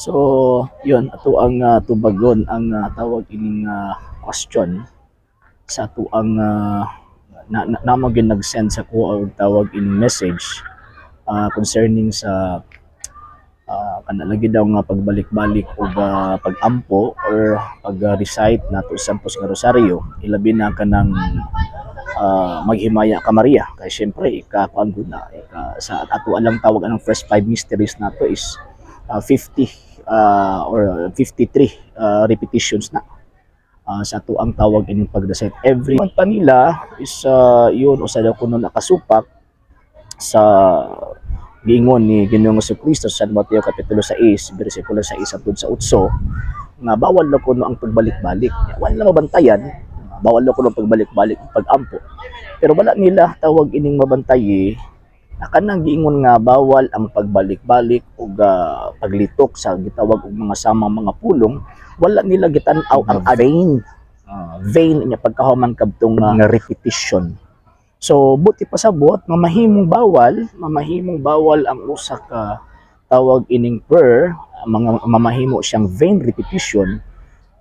So, yun, ato ang tubagon ang tawag ining question sa ato ang na, na, namo gyud nag-send sa ko og tawag ining message concerning sa kana lagi daw nga pagbalik-balik og pag-ampo or pag-recite nato sa Santos nga Rosaryo, ilabi na kanang "Maghimaya ka Maria", kay syempre ika kuan gud na ika sa ato alang tawag anang first five mysteries nato is 50 or 53 repetitions na sa ato ang tawag ining pag-recite every month pa nila is yun usa daw kuno nakasupak sa giingon ni Ginoong Kristo sa San Mateo kapitulo 6 bersikulo 6 hangtod sa 8 nga bawal na kuno ang pagbalik-balik. Wala na mabantayan, bawal na kuno ang pagbalik-balik, pag-ampo, pero wala nila tawag ining mabantayi na kanang giingon nga bawal ang pagbalik-balik ug paglitok sa gitawag og mga samang mga pulong. Wala nila gitan-aw ang vain vain niya pagkahuman kadtong nga repetition. So buti pasabot mamahimong bawal ang usa ka tawag ining prayer, mga mamahimo siyang vain repetition,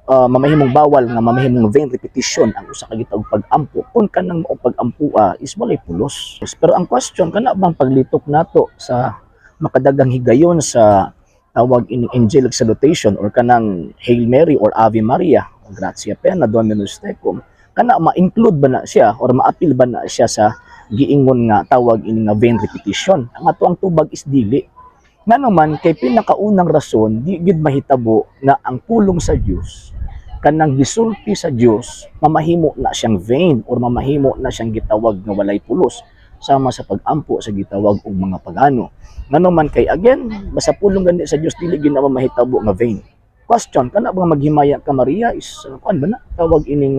mamahimong bawal nga mamahimong vain repetition ang usa ka gitawag pag-ampo kung kanang maong pag-ampua is walay pulos. Pero ang question, kana bang paglitok nato sa makadagang higayon sa tawag ining angelic salutation or kanang Hail Mary or Ave Maria, Gratia plena, Dominus tecum, kana ma-include ba na siya or maapil ba na siya sa giingon nga tawag ini nga vain repetition? Ang ato ang tubag is dili. Ngano man kay pinakaunang rason, di gid mahitabo nga ang pulong sa Dios, kanang gisulti sa Dios, mamahimo na siyang vain or mamahimo na siyang gitawag nga walay pulos sama sa pag-ampo sa gitawag og mga pagano. Ngano man kay again, basta pulong gani sa Dios, dili gid na mahitabo nga vain. Question, kana bang "Maghimaya ka Maria" is kuan ba na tawag ining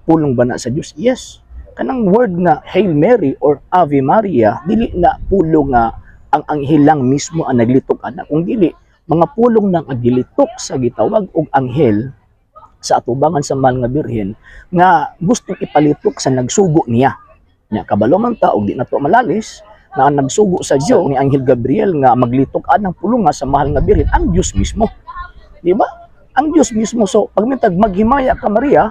pulong ba na sa Dios? Yes. Kanang word nga Hail Mary or Ave Maria, dili na pulong nga ang anghel lang mismo ang naglitok ana, kung dili mga pulong nang agilitok sa gitawag og anghel sa atubangan sa mahal nga Birhen nga gustong ipalitok sa nagsugo niya. Nya kabalo man ta og di nato malalis na ang nagsugo sa Dios ni Anghel Gabriel nga maglitok anang pulong nga sa mahal nga Birhen, ang Dios mismo. Di ba? Ang Dios mismo. So pag mintag "Maghimaya ka Maria,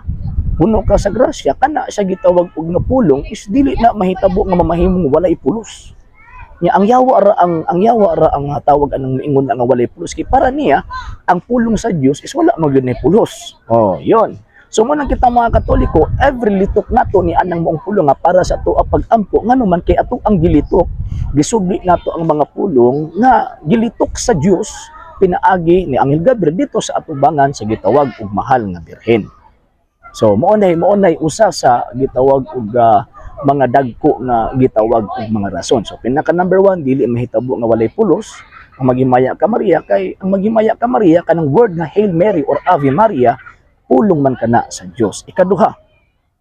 puno ka sa grasya", kana siya gitawag og nga pulong is dili na mahitabo nga mamahimong walay pulos. Nya ang yawa ra ang tawag anang miingon nga walay pulos kay para niya ang pulong sa Dios is wala man gyud pulos. Oh, yon. So mo nang kita mga Katoliko, every litok nato ni anang maong pulong nga para sa ato ang pag-ampo, ngano man kay ato ang gilitok, gisubli nato ang mga pulong nga gilitok sa Dios pinaagi ni Anghel Gabriel dito sa atubangan sa gitawag og mahal nga Birhen. So mao nay usa sa gitawag og mga dagko nga gitawag og mga rason. So pinaka number one, dili mahitabo nga walay pulos ang "Maghimaya ka Maria" kay ang "Maghimaya ka Maria", kanang word nga Hail Mary or Ave Maria, pulong man kana sa Dios. Ikaduha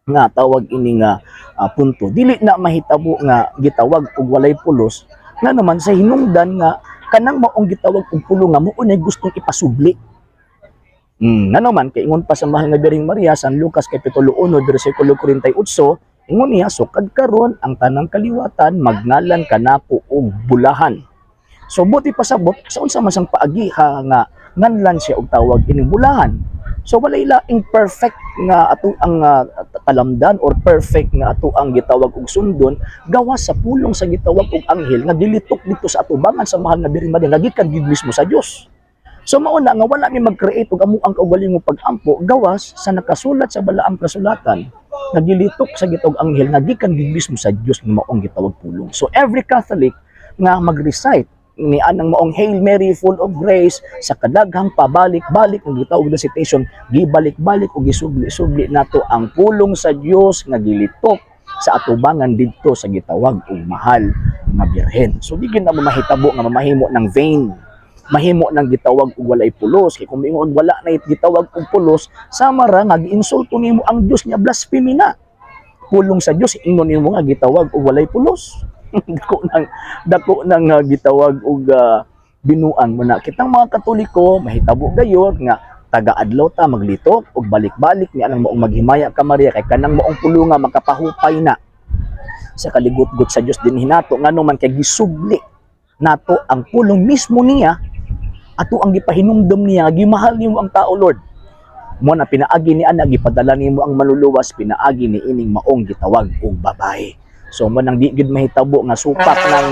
nga tawag ini nga punto, dili na mahitabo nga gitawag og walay pulos nga naman sa hinungdan nga kanang maong gitawag og pulong nga mao nay gustong ipasubli. Ngano man kay ingon pa sa mahal nga Birheng Maria, San Lucas kapitulo 1 bersikulo 48, ingon niya, "Sukad karon ang tanang kaliwatan magngalan kanako og bulahan." So buti pasabot sa unsa man sang paagiha nga nganlan siya og tawag ining bulahan. So walay laing perfect nga ato ang talamdan or perfect nga ato ang gitawag og sundon gawas sa pulong sa gitawag og anghel nga gilitok dito sa atubangan sa mahal nga Birhen Maria nga gikan gid mismo sa Dios. So mauna nga wala mi mag-create og amo ang kaugalingong pag-ampo gawas sa nakasulat sa balaang kasulatan nga gilitok sa gitawag anghel nga gikan gid mismo sa Dios nga maong gitawag pulong. So every Catholic nga mag-recite ni anang maong "Hail Mary, full of grace" sa kadaghang pabalik-balik ng gitawag recitation, gibalik-balik o gisubli-subli nato ang pulong sa Dios nga gilitok sa atubangan didto sa gitawag og mahal nga Birhen. So di gid na mahitabo nga mamahimo ng vain, mahimo nang gitawag og walay pulos, kay kung miingon wala na gitawag og pulos, sama ra nga giinsulto nimo ang Dios niya, blasphemy na. Pulong sa Dios, ingon nimo nga gitawag og walay pulos. Dako nang gitawag og binuang mo na. Kitang mga Katoliko, mahitabo gayon nga taga-adlaw ta maglitok og balik-balik ni anang maong "Maghimaya ka Maria" kay kanang maong pulong nga makapahupay na sa kaligutgot sa Dios din hinato, ngano man kay gisubli nato ang pulong mismo niya. Ato ang gipahinumdom niya, gimahal nimo ang tao, Lord. Mo na pinaagi ni ana, gipadala nimo ang manluluwas pinaagi ni ining maong gitawag og babae. So mo nang di gid mahitabo nga supak ng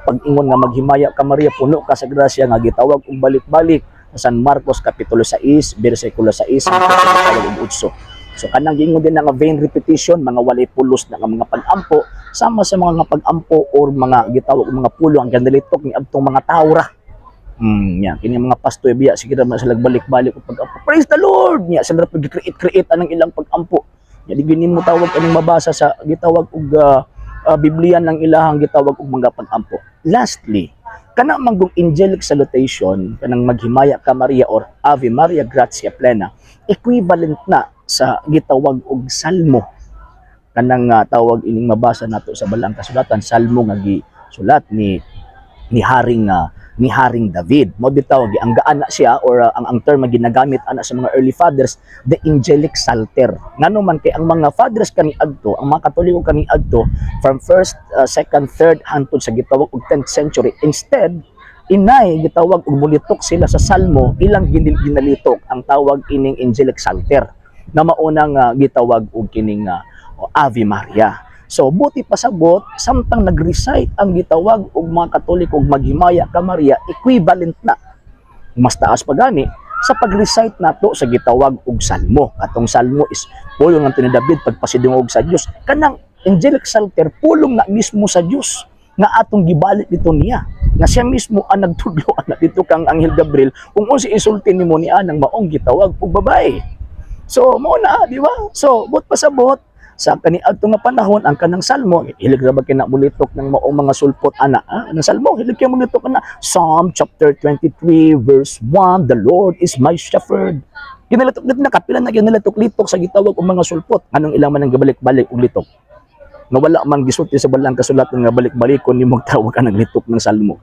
pag-ingon nga "Maghimaya ka, Maria, puno ka sa grasya" nga gitawag og balik-balik sa San Marcos kapitulo 6 bersikulo 6 hangtod sa gitawag og 8. So kanang giingon din nga vain repetition, mga walay pulos na nga mga pag-ampo, sama sa mga nga pag-ampo or mga gitawag og mga pulong ang ginalitok ni adtong mga tawo ra. Ya, kini mga pastor biya sige ra man sila balik-balik og pag-ampo. "Praise the Lord." Nya sila pag create anang ilang pag-ampo. Nya di gyud nimo tawag aning mabasa sa gitawag og Biblia ng ilahang gitawag og mga pag-ampo. Lastly, kana manggong angelic salutation, kanang "Maghimaya ka, Maria" or "Ave Maria gratia plena", equivalent na sa gitawag og salmo. Kanang tawag ining mabasa nato sa Balaang Kasulatan, salmo nga gisulat ni Haring David. Mo bitaw gianggaan na siya or ang term nga ginagamit ana sa mga early fathers, the angelic psalter. Ngano man kay ang mga fathers kaniadto, ang mga Katoliko kaniadto from first, second, third hangtod sa gitawag og 10th century, instead inay gitawag og mulitok sila sa salmo, ilang ginalitok ang tawag ining angelic psalter na maunang gitawag og kining Ave Maria. So buti pasabot, samtang nag-recite ang gitawag og mga Katoliko og "Maghimaya ka, Maria", equivalent na, mas taas pa gani sa pag-recite nato sa gitawag og salmo. Atong salmo is pulong ng ni David pagpasidungog sa Dios. Kanang angelic psalter, pulong na mismo sa Dios nga atong gibalik dito niya nga siya mismo ang nagtudlo ana dito kang Anghel Gabriel kung unsa isulti nimo ni anang maong gitawag og babae. So mao na, di ba? So but pasabot sa kaniadto nga panahon, ang kanang salmo, hilig ra ba kina mulitok ng maong mga sulpot ana, ah? Ang salmo, hilig kay mulitok ana, Psalm chapter 23 verse 1, "The Lord is my shepherd." Ginalitok dito na kapila na ginalitok-litok sa gitawag og mga sulpot. Anong ilang man ang gabalik-balik og litok nga wala man gisulti sa Balaang Kasulatan nga balik-balikon nimo tawag ka litok ng salmo?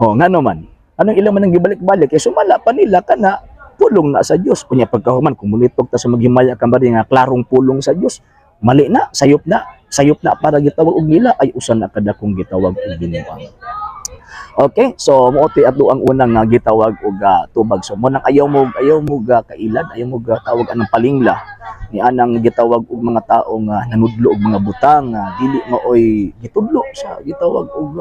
Oh, ngano man, anong ilang man ang gibalik-balik kay sumala pa nila kana pulong na sa Dios. Unya pagkahuman, kung mulitok ta sa "Maghimaya ka, Maria" nga klarong pulong sa Dios, mali na, sayop na, sayop na para gitawag og nila ay usa na kadakong gitawag og binuang. Okay, so mao ti ato ang unang nga gitawag og tubag. So mo nang ayaw mo ga kailad, ayaw mo ga tawag anang palingla ni anang gitawag og mga tao nga nanudlo og mga butang nga dili maoy gitudlo sa gitawag og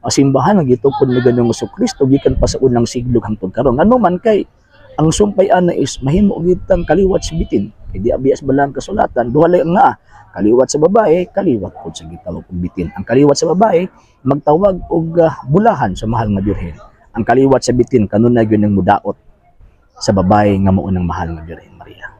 simbahan nga gitukod ni Ginoong Kristo gikan pa sa unang siglo hangtod karon. Ngano man kay ang sumpay ana is mahimo gitang kaliwat sa bitin. Kay di abiyas Balaang Kasulatan, duha lang nga kaliwat sa babae, kaliwat pod sa gitawag og bitin. Ang kaliwat sa babae magtawag og bulahan sa mahal nga Birhen. Ang kaliwat sa bitin kanunay gyud nang mudaot sa babae nga mao ng mahal nga Birhen Maria.